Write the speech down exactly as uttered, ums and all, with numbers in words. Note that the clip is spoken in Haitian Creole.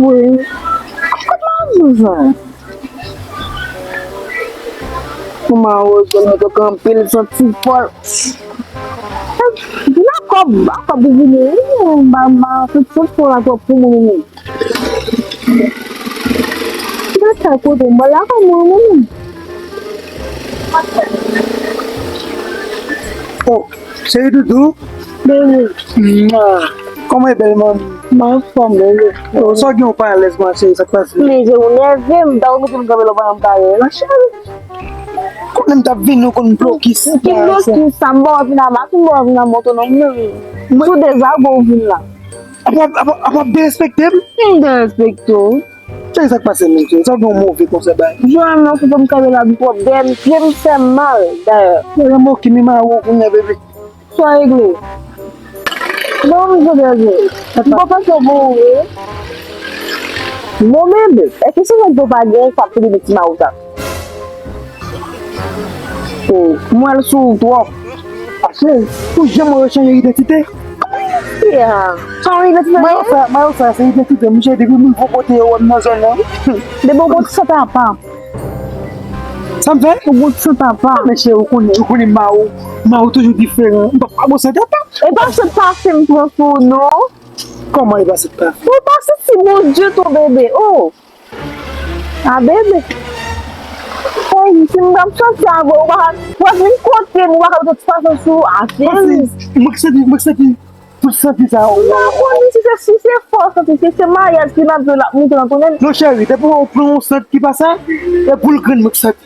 Wi. Kot mawozo sa? Pou mawozo, nou tonbe anpil santi fò. Vin ak kòb, ak kòb pou vini. Wi, m pa, m pa, tout, tout fò la twòp pou mwen menm. Gad sa kote, m pa lakay mwen menm. Oh, cheri doudou. Bebe. Mwa. Kòman e bèl manmi? M anfòm, bebe. Oh, sa w gen w pa alèz mwa cheri, sa k pase? Men je ou nève m, ta ou mete m kanpe lò pandan m pale la, cheri. Konnen m t ap vini, ou konn blokis. Ki blokis sa? M pa wè w vin a maten, m pa wè w vin a moto non, m menm. Sou dezago ou vin la. Apa, apa, apa w ap derespekte m? M derespekte w. Cheri, sa k pase menm, cheri? Sa w gen yon move konsa bay? Joel, non, foto m kanpe la twòp. Dèyè m, pye m fè m mal, dayè. Yo, yo moke mi ma ou kounye a, bebe. Sa regle. Bon, m jodi a, m pa panse pou ou, wi. Bon, bebe, èske se nèg yo pa gen k ap pede ti ma ou sa? Oh, m wè l sou ou twòp. Ase, ou janm wè yo chanje idantite? Yeah. Chanje idantite? Mayo sa, mayo sa, se idantite m, cheri, depi m rive kote yo wè m nan zòn nan. Depi w kote sa ta pa. Sa m fè? Ou gout sant apa. Men cheri, ou konnen, ou konnen ma ou, ma ou toujou diferan. M pa, pa bon sant apa. E pa sant pafen m pran sou ou non. Kòman e pa sant pafen? Ou pa santi Bondye tou, bebe. Oh. A bebe. Hey, si m t ap santi avè w, ou pa ka, w ap vin kote m, ou pa ka mete ti pafen sou ou. A cheri. Mwen k santi, mwen k santi. Tout santi sa yo. M pa konnen si se, si se fò santi, si se maryaj ki nan dlo l ap moute nan tounen. Non, cheri, depi w pran yon sant ki pa sa, e boul grenn mwen k santi.